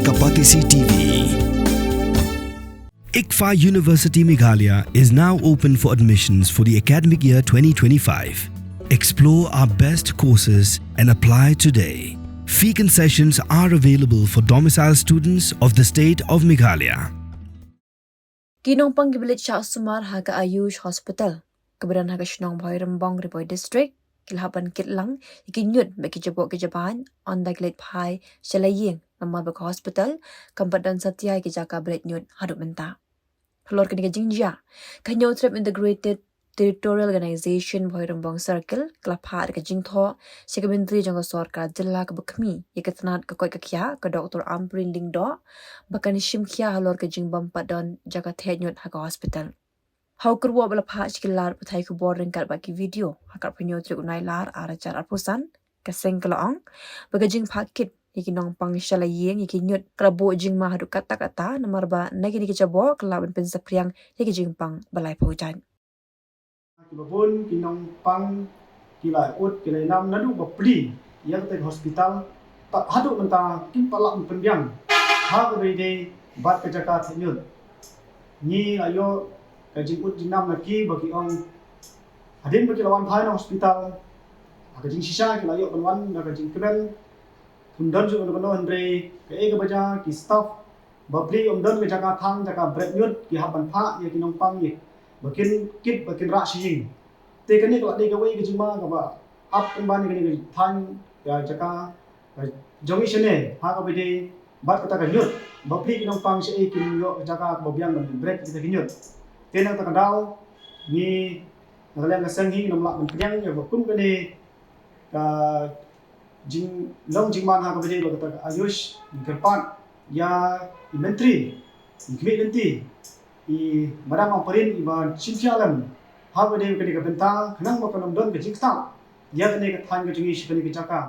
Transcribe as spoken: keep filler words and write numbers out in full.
Kapatisi T V. ICFAI University Meghalaya is now open for admissions for the academic year twenty twenty-five. Explore our best courses and apply today. Fee concessions are available for domicile students of the state of Meghalaya. Ki nongpang kiba leit shah sumar ha ka Ayush Hospital kaba don ha ka shnong Bhoirymbong, Ri Bhoi District, ki la hap ban kit lang ïa ki ñiut bad ki jaboh ki jabain ynda ki leit phai sha la ïing, namar ba ka hospital kam pat don satia ïa ki jaka ba leit ñiut haduh mynta. Halor kane ka jingjia, ka Hynñiewtrep Integrated Territorial Organization Bhoirymbong Circle ka la phah da ka jingthoh sha ka Myntri jong ka Sorkar Jylla kaba khmih ïa ka tnat ka koit ka khiah, ka Doctor Ampareen Lyngdoh, ba kan shim khia halor ka jingbym pat don jaka theh ñiut ha ka hospital. Ha u kyrwoh ba la phah sha ki lad pathai khubor ryngkat bad ki video ha ka arphew hynñiew tarik u Nailar ar hajar arphew san, ka seng ka la ong ba ka jingphah kit ïa ki nongpang sha la ïing ïa ki ñiut ka la buh jingma haduh katta katta, namar ba na kine ki jaboh ka lah ban pynsaphriang ïa ki jingpang ba laiphew jait. Kiba bun ki nongpang ki la ud ki la ïa nam naduh ba plie ïa kata ka hospital, tad haduh mynta kim pat lah ban pynbiang ha kaba ïadei bad ka jaka theh ñiut. Ngi la ïoh ka jingud jingnam na ki ba ki ong, hadien ba ki la wan phai na hospital, ha ka jingshisha ki la ïoh ban wan da ka jingkmen, kim don shuh kano kano, hynrei kaei kaba jia, ki staff bapli ym don ka jaka thang, jaka bret ñiut, ki hap ban phah ïa ki nongpang ïa ba kin kit, ba kin rah sha ïing. Te kane ka la dei kawei ka jingma kaba ap pynban ïa kane ka thaiñ, ka jaka ka jong ngi shane ha kaba ïadei bad kata ka ñiut. Bapli ki nongpang shaei kim ïoh ka jaka kaba biang ban bret ïa kita ki ñiut. Te na kata ka daw ngi na ka liang ka seng hi ngim lah ban pdiang ïa ba kum kane ka jinglong jingman ha kaba ïadei bad kata ka Ayush, ngi kyrpad ïa i Myntri, ngi khmih lynti i Madam Ampareen, i ban shim khia lem ha kaba ïadei bad kane ka bynta, khnang ba kan ym don ka jingktah ïa kane ka thaiñ ka jong ngi sha kane ka jaka.